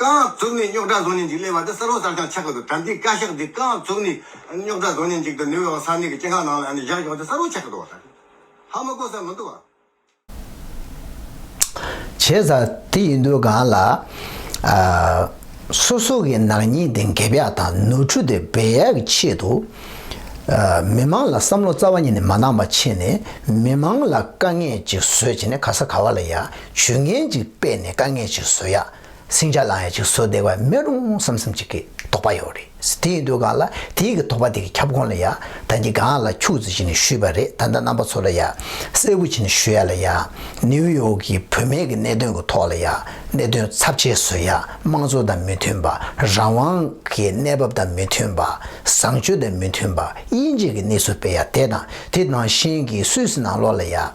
རྐང་བཙུགས་ནས་རྙོག་དྲ་བཟོ་མཁན་ཅིག་སླེབས་པ་དེ་གསལ་བོ་གསལ་རྐྱང་ཆགས་ཀྱི་འདུག་ད་ལྟའི་བཀའ་ཤག་འདི་རྐང་བཙུགས་ནས་རྙོག་དྲ་བཟོ་མཁན་ཅིག་དེ་ནིའུ་ཡོག་ས་གནས་ཀྱི་སྤྱི་ཁང་ནང་ལ་ཨ་ནི་བཞག་ཡོད་དེ་གསལ་བོ་ཆགས་ཀྱི་འདུག་བ། ད་ཧ་མ་གོ་ས་མི་འདུག་བ། བྱས་ཙང་དེ་ཡིན་དུས་སྒང་ལ། ཨ། སོ་སོ་གི་ནག་ཉེས་དེ་འགེབས་ཡག་དང་ནོར་འཁྲུལ་དེ་སྦས་ཡག་གི་ཆེད་དུ། ཨ། མི་མང་ལ་བསམ་བློ་རྩ་བ་ཉིད་ནས་མ་བཏང་བ་བྱས་ནས། མི་མང་ལ་དཀའ་ངལ་ཅིག་བཟོས་བྱས་ནས། ག་ས་ག་བ་ལ་ཡ་ཇུས་ངན་ཅིག་སྤེལ་ནས་དཀའ་ངལ་ཅིག་བཟོ་ཡག་སིང་ཆ་ལངས་ཡག་ཅིག་བཟོ་བསྡད་པ་མེད་རུང་བསམ་བསམ་ཅིག་གི་དོགས་པ་ཡོད་རེད། དེ་ཡིན་དུས་སྒང་ལ་དེའི་གི་དོགས་པ་དེ་གི་ཁྱབ་ཁོངས་ལ་ཡ། ད་གིན་སྒང་ལ་ཁྱུག་ཙམ་ཞིག་ནས་ཞུས་པ་རེད། ད་ལྟ་རྣམ་པ་ཚོ་ལ་ཡ་གསལ་པོ་བྱས་ནས་ཞུ་ཡ་ལ་ཡ། ནིའུ་ཡོག་གི་བུད་མེད་ཀྱི་གནད་དོན་གྱི་ཐོག་ལ་ཡ། གནད་དོན་ཚབས་ཆེ་བཟོ་ཡ། དམངས་གཙོ་དང་མི་མཐུན་པ། རང་དབང་གི་གནས་བབ་དང་མི་མཐུན་པ། བཟང་སྤྱོད་དང་མི་མཐུན་པ། དབྱེ་འབྱེད་ཀྱི་གནས་ཚུལ་སྤེལ་ཡ་དེ་དང་། དེ་ནང་བཞིན་གྱི་སུད་སི་ནང་ལོགས་ལ་ཡ། ཨ།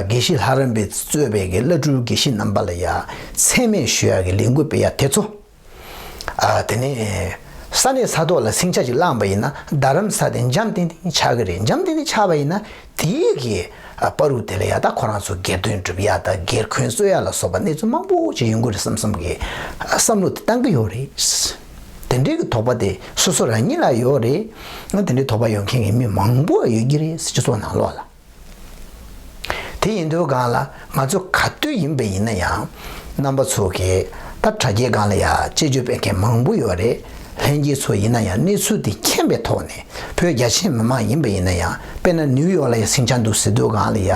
དགེ་བཤེས་ལྷ་རམས་པས་གཙོས་པའི་གི་བླ་སྤྲུལ་དགེ་བཤེས་རྣམ་པ་ལ་ཡ་མཚན་སྨད་ཞུ་ཡ་གི་ལས་འགུལ་སྤེལ་ཡ་དེ་ཚོ། ཨ། དེ་ནས་ས་གནས་ས་ཐོག་ལ་ཟིང་ཆ་ཅིག་བསླངས་པ་ཡིན་ན། རྡ་རམ་ས་དེ་འཇམ་ཐིང་ཐིང་ཆགས་ཀྱི་རེད། འཇམ་ཐིང་ཐིང་ཆགས་པ་ཡིན་ན། དེའི་གི་ཨ་བར་དུ་དེ་ལ་ཡ་ད་ཁོ་རང་ཚོ་སྒེར་དོན་སྒྲུབ་ཡ་དང་། སྒེར་འཁོན་རྩོད་ཡ་ལ་སོགས་པ་གནས་ཚུལ་མང་པོ་ཅིག་ཡོང་གི་རེད་བསམ་བསམ་གི་ཨ་བསམ་བློ་དེ་བཏང་གི་ཡོད་རེད། དེ་འདྲའི་གི་དོགས་པ་དེ་སོ་སོ་རང་ཉིད་ལ་ཡོད་རེད། དེ་འདྲའི་དོགས་པ་ཡོད་མཁན་གྱི་མི་མང་པོ་ཡོད་ཀྱི་རེད། སྤྱི་ཚོགས་ནང་ལོགས་ལ། དེ་ཡིན་དུས་སྒང་ལ་ང་ཚོ་ག་དུས་ཡིན་པ་ཡིན་ན་ཡང་། རྣམ་པ་ཚོ་གིས་ད་དྲ་རྒྱའི་སྒང་ལ་ཡ་དཔྱད་བརྗོད་སྤེལ་མཁན་མང་པོ་ཡོད་རེད། ལྷན་རྒྱས་ཚོ་ཡིན་ན་ཡང་གནས་ཚུལ་དེ་མཁྱེན་པའི་ཐོག་ནས། བོད་རྒྱ་ཆེའི་མི་མང་ཡིན་པ་ཡིན་ན་ཡང་། དཔེར་ན་ནིའུ་ཡོག་ལ་ཡ་ཟིང་ཆ་འདུག་ཟེར་དུས་སྒང་ལ་ཡ།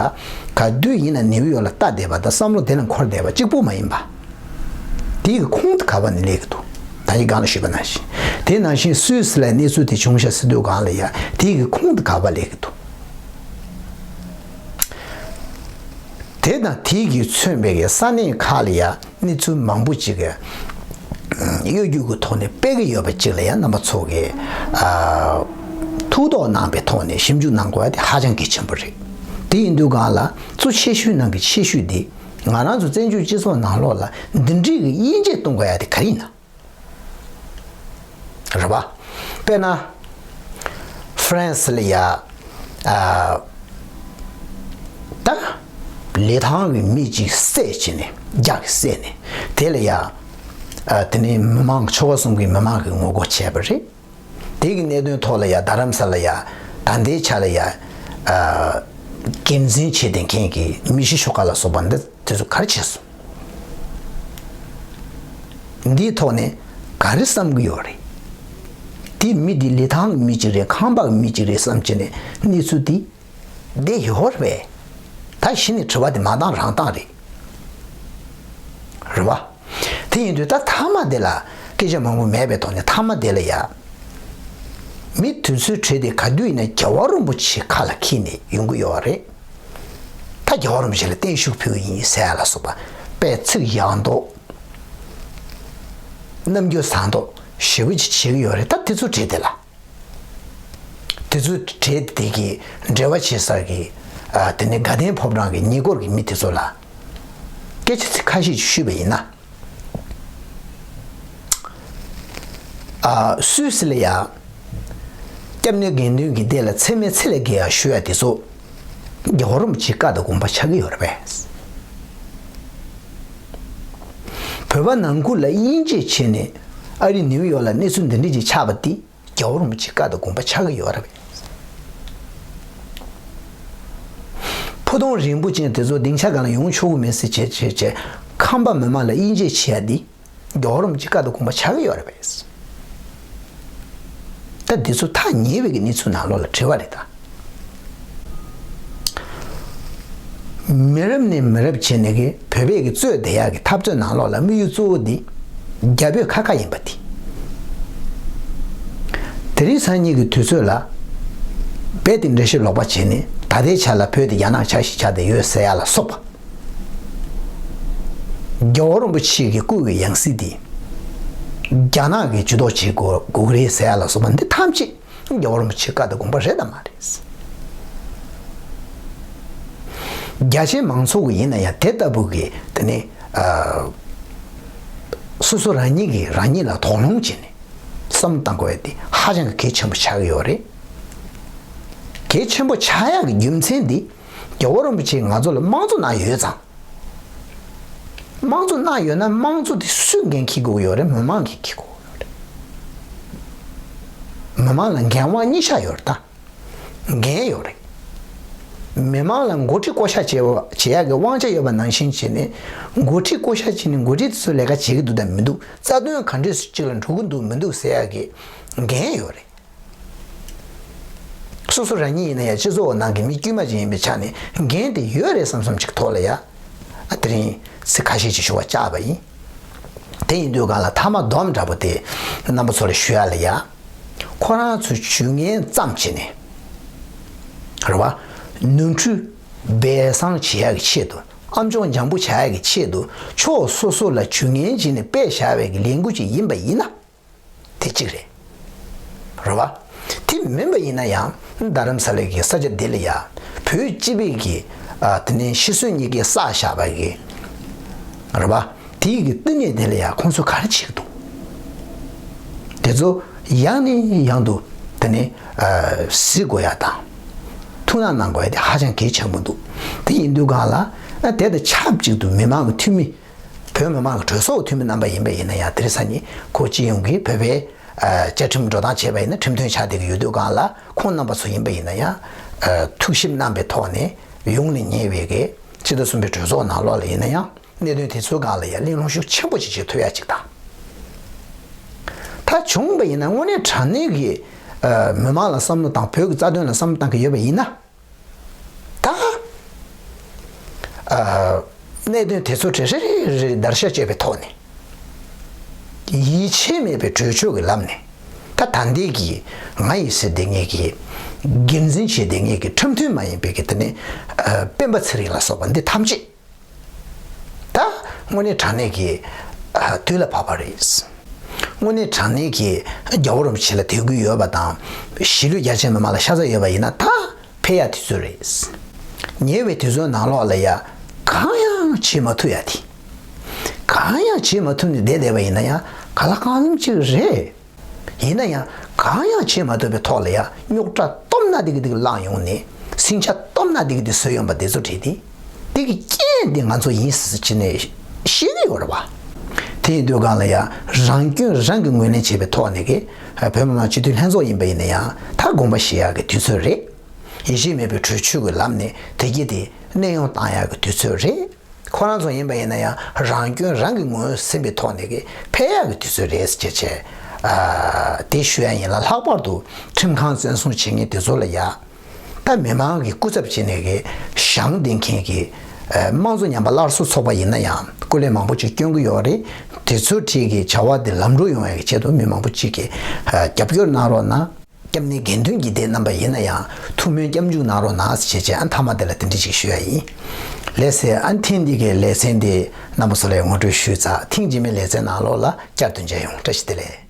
ག་དུས་ཡིན་ན་ནིའུ་ཡོག་ལ་ལྟ་བསྡད་པ་དང་བསམ་བློ་དེ་ལ་འཁོར་བསྡད་པ་གཅིག་པུ་མ་ཡིན་པ། དེའི་གི་ཁུངས་དེ་ག་བ་ནས་སླེབས་ཀྱི་འདུག་ད་ཡིན་སྒང་ལ་ཞུས་པ་ནང་བཞིན། དེ་ནང་བཞིན་སུད་སི་ལ་གནས་ཚུལ་དེ་བྱུང་ཤག་ཟེར་དུས་སྒང་ལ་ཡ། དེའི་གི་ཁུངས་དེ་ག་བ་སླེབས་ཀྱི་འདུག་དེ་དང་དེ་གིས་མཚོན་པའི་གི་ས་གནས་ཁག་ལ་ཡ་གནས་ཚུལ་མང་པོ་ཅིག་གི་གཡོ་སྒྱུ་གི་ཐོག་ནས་སྤེལ་གི་ཡོད་པ་ཅིག་ལ་ཡ། རྣམ་པ་ཚོ་གིས་ཨ་ཐུགས་དོགས་གནང་པའི་ཐོག་ནས་ཞིབ་འཇུག་གནང་དགོས་ཡ་དེ་ཧ་ཅང་གལ་ཆེན་པོ་རེད། དེ་ཡིན་དུས་སྒང་ལ་གཙོ་ཆེ་ཤོས་ནང་གི་ཆེ་ཤོས་དེ། ང་རང་ཚོ་བཙན་བྱོལ་སྤྱི་ཚོགས་ནང་ལོགས་ལ་འདི་འདྲའི་གི་དབྱེ་འབྱེད་གཏོང་དགོས་ཡ་དེ་ག་རེ་ཡིན་ན། རེད་པ། དཔེར་ན། ཧྥ་རན་སི་ལ་ཡ། ཨ། ད། ལི་ཐང་གི་མི་གཅིག་བསད་བྱས་ནས། རྒྱག་གི་བསད་ནས། དེ་ལ་ཡ། ཨ། དེ་ནས་མི་མང་ཆོལ་ཁ་གསུམ་གྱི་མི་མང་གིས་ངོ་རྒོལ་བྱས་པ་རེད། དེ་གི་གནད་དོན་ཐོག་ལ་ཡ་རྡ་རམ་ས་ལ་ཡ། ད། ད་ལྟའི་ཆ་ལ་ཡ། ཨ། འགན་འཛིན་བྱེད་བསྡད་མཁན་གྱི་མི་ཤི་ཤོ་ཀ་ལ་སོགས་པ་འདི་དེ་ཚོ་ག་རེ་བྱས་སོང་། འདིའི་ཐོག་ནས་ག་རེ་བསམ་གྱི་ཡོད་རེད། དེ་མི་འདི་ལི་ཐང་གི་མི་གཅིག་རེད། ཁམས་པ་གི་མི་གཅིག་རེད་བསམ་བྱས་ནས་གནས་ཚུལ་འདི་བསྡད་ཡོད་རེད་པས། ད་གཞི་ནས་དྲི་བ་དེ་མ་བཏང་རང་བཏང་རེད། རེད་བ། དེ་ཡིན་དུས་ད་མཐའ་མ་དེ་ལ་སྐད་ཆ་མང་པོ་མེད་པའི་ཐོག་ནས་མཐའ་མ་དེ་ལ་ཡ། མི་དེ་ཚོའི་གྲས་དེ་ག་དུས་ཡིན་ན་རྒྱལ་བ་རིན་པོ་ཆེ་ཁ་ལ་འཁྱེར་ནས་ཡོང་གི་ཡོད་རེད། ད་རྒྱལ་བ་རིན་པོ་ཆེ་ལ་བརྟན་བཞུགས་ཕུལ་གི་ཡིན་ཟེར་ཡ་ལ་སོགས་པ་དཔེ་ཚིག་ཡག་མདོག་རྣམ་འགྱུར་བཟང་མདོག་ཞེ་པོ་ཅིག་བྱེད་ཀྱི་ཡོད་རེད། ད་དེ་ཚོའི་གྲས་དེ་ལ། དེ་ཚོའི་གྲས་དེ་གི་འབྲེལ་བ་བྱེད་ས་གི། ཨ། དེ་ནས་དགའ་ལྡན་ཕོ་བྲང་གི་ཉེ་འཁོར་གྱི་མི་དེ་ཚོ་ལ་སྐད་ཆ་ཚིག་ཁ་ཤས་ཤིག་ཞུས་པ་ཡིན་ན། ཨ། སུད་སི་ལ་ཡ་སྐྱབས་གནས་དགེ་འདུན་གྱི་སྡེ་ལ་མཚན་སྨད་ཚད་ལས་བརྒལ་ཡ་ཞུ་ཡ་དེ་ཚོ་རྒྱལ་བ་རིན་པོ་ཆེའི་བཀའ་དང་དགོངས་པ་ཆགས་ཀྱི་ཡོད་རེད་པས། བོད་པ་ནང་ཁུལ་ལ་དབྱེ་འབྱེད་བྱས་ནས་ཨ་རི་ནིའུ་ཡོག་ལ་གནས་ཚུལ་འདི་འདྲ་ཅིག་ཆགས་པ་དེ་རྒྱལ་བ་རིན་པོ་ཆེའི་བཀའ་དང་དགོངས་པ་ཆགས་ཀྱི་ཡོད་རེད་པས། ཕུ་ཐུང་རིང་པོ་ཅན་དེ་ཚོ་སྡིངས་ཆ་སྒང་ལ་ཡོང་ཆོག་གི་མེད་ཟེར་བྱས་བྱས་བྱས་ཁམས་པ་མི་མང་ལ་དབྱེ་འབྱེད་བྱེད་ཡ་འདི་རྒྱལ་བ་རིན་པོ་ཆེའི་བཀའ་དང་དགོངས་པ་ཆགས་ཀྱི་ཡོད་རེད་པས། ད་འདི་ཚོ་ཐག་ཉེ་བའི་གི་གནས་ཚུལ་ནང་ལོགས་ལ་དྲི་བ་རེད་ད། མི་རབས་ནས་མི་རབས་བྱས་ནས་གི་བོད་པའི་གི་རྩོད་བསྡད་ཡག་གི་འཐབ་རྩོད་ནང་ལོགས་ལ་དམིགས་ཡུལ་གཙོ་བོ་འདི་རྒྱ་བོད་ཁ་ཁ་ཡིན་པ་འདི། དེ་རིང་སང་ཉིན་གྱི་དུས་ཚོད་ལ་རྦད་དེ་འགྲེལ་བཤད་ལོག་པ་བྱས་ནས་ད་ལྟའི་ཆ་ལ་བོད་དེ་རྒྱ་ནག་ཆ་ཞིག་ཆགས་བསྡད་ཡོད་ཟེར་ཡ་ལ་སོགས་པ། རྒྱལ་བ་རིན་པོ་ཆེ་གི་སྐུ་གི་ཡང་སྲིད་འདི་རྒྱ་ནག་གི་ཇུས་གཏོགས་བྱེད་དགོས་དགོས་ཀྱི་རེད་ཟེར་ཡ་ལ་སོགས་པ་འདི་ཐམས་ཅད་རྒྱལ་བ་རིན་པོ་ཆེའི་བཀའ་དང་དགོངས་པ་རེད་དམ་མ་རེད། རྒྱ་ཆེའི་མང་ཚོགས་ཀྱི་ཡིན་ན་ཡང་དེ་ལྟ་བུ་གི་དེ་ནི་ཨ། སོ་སོ་རང་ཉིད་ཀྱིས་རང་ཉིད་ལ་དོགས་སློང་བྱས་ནས་བསམ་བློ་བཏང་དགོས་ཡ་དེ་ཧ་ཅང་གི་གལ་ཆེན་པོ་ཆགས་ཀྱི་ཡོད་རེད། གལ་ཆེན་པོ་ཆགས་ཡག་གི་རྒྱུ་མཚན་འདི་རྒྱལ་བ་རིན་པོ་ཆེས་ང་ཚོ་ལ་དམངས་གཙོ་གནང་ཡོད་ཙང་། དམངས་གཙོ་གནང་ཡོད་ན་དམངས་གཙོ་དེ་སུས་འགན་འཁྱེར་དགོས་ཡོད་རེད། མི་མང་གིས་འཁྱེར་དགོས་ཡོད་རེད། མི་མང་ལ་འགན་དབང་གཉིས་ཆགས་ཡོད་རེད་ད། འགན་ཡོད་རེད། མི་མང་ལ་འགོ་ཁྲིད་བསྐོ་བཞག་བྱེད་པ་བྱེད་ཡག་གི་དབང་ཆ་ཡོད་པ་ནང་བཞིན་བྱས་ནས་འགོ་ཁྲིད་བསྐོ་བཞག་བྱས་ནས་འགོ་ཁྲིད་དེ་ཚོས་ལས་ཀ་བྱེད་ཀྱི་འདུག་དང་མི་འདུག་རྩ་དོན་ག་འདྲས་སུ་གཅིག་ལ་འགྲོ་གི་འདུག་མི་འདུག་ཟེར་ཡག་གི་འགན་ཡོད་རེད། སོ་སོ་རང་ཉིད་ཡིན་ན་ཡང་སྤྱི་ཚོགས་ནང་གི་མི་དཀྱུས་མ་ཅིག་ཡིན་པའི་ཆ་ནས་འགན་དེ་ཡོད་རེད་བསམ་བསམ་ཅིག་ཐོག་ལ་ཡ། ཨ། དེ་རིང་ཚིག་ཁ་ཤས་ཅིག་ཞུ་བ་བཅག་པ་ཡིན། དེ་ཡིན་དུས་སྒང་ལ་མཐའ་མ་སྡོམ་འདྲ་པོ་དེ་རྣམ་པ་ཚོ་ལ་ཞུ་ཡ་ལ་ཡ། ཁོ་རང་ཚོས་ཇུས་ངན་བརྩམས་བྱས་ནས། རེད་བ། ནོར་འཁྲུལ་སྦས་གསང་བྱེད་ཡ་གི་ཆེད་དུ། ཨ་མཆོག་འཇམ་པོ་བྱ་ཡ་གི་ཆེད་དུ་ཕྱོགས་སོ་སོ་ལ་ཇུས་ངན་བྱས་ནས་སྤེལ་བཞག་པའི་གི་ལས་འགུལ་ཅིག་ཡིན་པ་ཡིན་ན། དེ་གཅིག་རེད། རེད་བ། དེ་མིན་པ་ཡིན་ན་ཡང་རྡ་རམ་ས་ལའི་གི་ས་ཆ་འདི་ལ་ཡ། བོད་སྤྱི་པའི་གི། ཨ། དེ་ནས་ཤི་གསོན་གཉིས་ཀས་བསགས་བཞག་པ་གི། རེད་བ། དེའི་གི་བསྟི་གནས་དེ་ལ་ཡ་ཁོང་ཚོ་ག་རེ་བྱེད་ཀྱི་འདུག་དེ་ཚོ་ཡང་ནས་ཡང་དུ་དེ་ནས། ཨ། གཟིགས་དགོས་ཡ་དང་། ཐུགས་སྣང་གནང་དགོས་ཡ་དེ་ཧ་ཅང་གལ་ཆེན་པོ་འདུག་དེ་ཡིན་དུས་སྒང་ལ། ཨ། དེ་དང་ཆབས་ཅིག་ཏུ་མི་མང་གི་འཐུས་མི། བོད་མི་མང་གི་གྲོས་ཚོགས་འཐུས་མི་རྣམ་པ་ཡིན་པ་ཡིན་ན་ཡང་དེ་རིང་སང་ཉིན་ཁོ་སྤྱི་ཡོངས་ཀྱི་བོད་པའི། ཨ། བཅའ་ཁྲིམས་འགྲོ་སྟངས་བྱས་པ་ཡིན་ན་ཁྲིམས་མཐུན་ཆགས་བསྡད་ཀྱི་ཡོད་དུས་སྒང་ལ་ཁོང་རྣམ་པ་ཚོ་ཡིན་པ་ཡིན་ན་ཡང་། ཨ། ཐུགས་ཞིབ་གནང་པའི་ཐོག་ནས་ཡོང་ནས་ཉེ་བའི་གི་ཕྱི་ཟླ་གསུམ་པའི་གྲོས་ཚོགས་ནང་ལོགས་ལ་ཡིན་ན་ཡང་གནད་དོན་དེ་ཚོའི་སྒང་ལ་ཡང་གླེང་སློང་ཤུགས་ཆེན་པོ་ཅིག་བྱེད་ཐུབ་ཡ་ཅིག་དང་། ད་བྱུང་བ་ཡིན་ན་དངོས་གནས་དྲང་གནས་ཀྱི། ཨ། མི་མང་ལ་བསམ་བློ་དང་བོད་ཀྱི་རྩ་དོན་ལ་བསམ་བློ་བཏང་གི་ཡོད་པ་ཡིན་ན། ད། ཨ། གནད་དོན་དེ་ཚོ་རེ་རེ་རེ་རེ་བརྡར་ཤ་གཅོད་པའི་ཐོག་ནས། ཡིད་ཆེས་མེད་པའི་གྲོས་ཆོད་ཀྱི་ལམ་ནས། ད་ད་ལྟའི་གི་ང་ཡི་ཟེར་བསྡད་མཁན་གྱི། འགན་འཛིན་བྱེད་བསྡད་མཁན་གྱི་ཁྲིམས་མཐུན་མ་ཡིན་པའི་གི་དེ་ནི། ཨ། སྤེན་པ་ཚེ་རིང་ལ་སོགས་པ་འདི་ཐམས་ཅད། ད་དངོས་གནས་དྲང་གནས་ཀྱི། ཨ། དུས་ལ་བབ་པ་རེད། དངོས་གནས་དྲང་གནས་ཀྱི་རྒྱལ་བ་རིན་པོ་ཆེ་ལ་དད་གུས་ཡོད་པ་དང་། གཞིས་ལུས་རྒྱ་ཆེ་མི་མང་ལ་ཤ་ཚ་ཡོད་པ་ཡིན་ན་ད་ཕེབས་ཡ་དུས་ཚོད་རེད། ཉེ་བའི་དུས་ཚོད་ནང་ལོགས་ལ་ཡ་གང་ཡང་བྱེད་མ་ཐུབ་ཡ་དེ། གང་ཡང་བྱེད་མ་ཐུབ་ནས་བསྡད་བསྡད་པ་ཡིན་ན་ཡང་ག་ལ་གང་འཚམ་ཅིག་རེད། ཡིན་ན་ཡང་གང་ཡང་བྱེད་མ་ཐུབ་པའི་ཐོག་ལ་ཡང་རྙོག་དྲ་སྟོབས་ན་ཏིག་ཏིག་བསླངས་ཡོང་ནས་ཟིང་ཆ་སྟོབས་ན་ཏིག་ཏིག་བཟོས་ཡོང་པ་དེ་ཚོ་བྲིས་ཏེ། དེ་གི་རྐྱེན་དེ་ང་ཚོ་ཡིན་ཟེར་བྱས་ནས་ཤེས་ཀྱི་ཡོད་རེད་བ། དེ་ཡིན་དུས་སྒང་ལ་ཡང་རང་སྐྱོན་རང་གིས་ངོས་ལེན་བྱེད་པའི་ཐོག་ནས་ཀྱི་བོད་མི་མང་སྤྱི་འཐུས་ལྷན་ཚོགས་ཡིན་པ་ཡིན་ན་ཡང་ད་དགོངས་པ་བཞེས་ཡག་གི་དུས་ཚོད་རེད། ཡིད་ཆེས་མེད་པའི་གྲོས་ཆོད་ཀྱི་ལམ་ནས་དེ་གྱིས་དེ་གནས་དབྱུང་བཏང་ཡག་གི་དུས་ཚོད་རེད། ཁོ་རང་ཚོ་ཡིན་པ་ཡིན་ན་ཡང་རང་སྐྱོན་རང་གིས་ངོས་ཟིན་པའི་ཐོག་ནས་ཀྱི་ཕེབས་ཡག་གི་དུས་ཚོད་རེད་ཟེར་བྱས་བྱས། ཨ། དེ་ཞུ་ཡ་ཡིན་ལ། ལྷག་པར་དུ་ཁྲིམས་ཁང་བཙན་བཟུང་བྱེད་མཁན་དེ་ཚོ་ལ་ཡ། ད་མི་མང་གི་སྐུ་ཚབ་བྱས་ནས་ཀྱི་ཞབས་འདེགས་མཁན་གྱི་ཨ། དམངས་གཙོ་ཉམས་པ་སླར་གསོ་ཚོགས་པ་ཡིན་ན་ཡང་སྐུ་ལས་མང་པོ་ཅིག་བསྐྱོན་གྱི་ཡོད་རེད། དེ་ཚོའི་གྲས་ཀྱི་བྱ་བ་དེ་ལམ་འགྲོ་ཡོང་ཡག་གི་ཆེད་དུ་མི་མང་པོ་ཅིག་གིས་ཨ། རྒྱབ་སྐྱོར་གནང་རོགས་གནང་། སྐྱབས་གནས་དགེ་འདུན་གྱི་སྡེ་རྣམ་པ་ཡིན་ན་ཡང་ཐུགས་སྨོན་སྐྱབས་འཇུག་གནང་རོགས་གནང་ཞེས་བྱས། ཨ། མཐའ་མ་དེ་ལ་དེ་འདྲ་ཞིག་ཞུ་ཡ་ཡིན། ལགས་སེ། ཨ། ཐེངས་འདི་གའི་ལེ་ཚན་འདི་རྣམ་པ་ཚོ་ལ་ངོ་སྤྲོད་ཞུས་ཚར། ཐེངས་རྗེས་མའི་ལེ་ཚན་ནང་ལོགས་ལ་བསྐྱར་དུ་མཇལ་ཡོང་། བཀྲ་ཤིས་བདེ་ལེགས།